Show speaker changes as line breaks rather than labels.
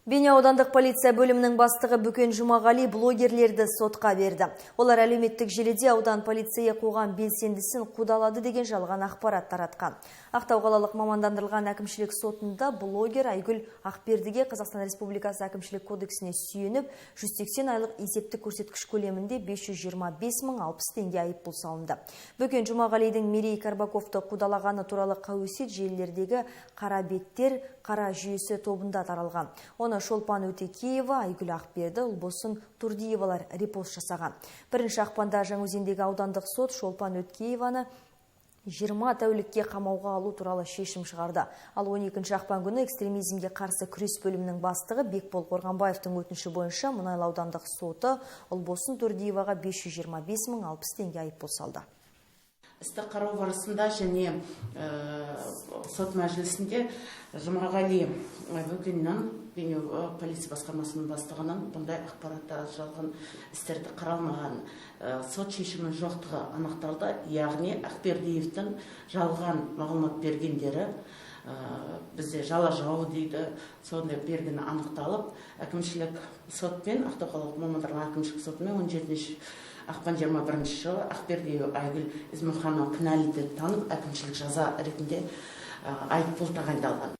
Бейнеу аудандық полиция бөлімінің бастығы Бүкен Жұмағали блогерлерді сотқа берді. Олар әлеуметтік желіде аудан полицейі қоғам белсендісін қудалады деген жалған ақпарат таратқан. Ақтау қалалық мамандандырылған әкімшілік сотында блогер Айгүл Ақбердіге Қазақстан Республикасы әкімшілік кодексіне сүйеніп, 180 айлық есептік көрсеткіш көлемінде 525 мың 60 теңге айыппұл салынды. Бүкен Жұмағалидің Мерей Карбаковты қудалағаны туралы қауесет желілердегі қара беттер, қара жүйесі тобында таралған. Оны Шолпан Өтекеева, Айгүл Ақберді, Ұлбосын Турдиевалар репост жасаған. Бірінші ақпанда Жаңаөзендегі аудандық сот Шолпан Өткееваны 20 тәулікке қамауға алу туралы шешім шығарды. Ал 12 ақпан күні экстремизмге қарсы күрес бөлімінің бастығы Бекбол Қорғанбаевтың өтініші бойынша Мұнайлы аудандық соты Ұлбосын Турдиеваға 525 мың 60 теңге айыппұл салды.
Істі қарау барысында және сот мәжілісінде Жұмағали Бөкеннің, Бейнеу полиция басқармасының бастығының бұндай ақпараттар жалған істерді қаралмаған, сот шешімі жоқтығы анықталды. Яғни Ақбердиевтің жалған мағлұмат бергендері, бізде жала жау дейді, сондай бергені анықталып, әкімшілік сотпен, Ақтау қалалық мамандандырылған әкімшілік сотымен 17 ақпан 21 жылы Ақбердиева Айгүл Ізмұханова кінәлі деп танып, әкімшілік жаза ретінде айыппұл тағайындалған.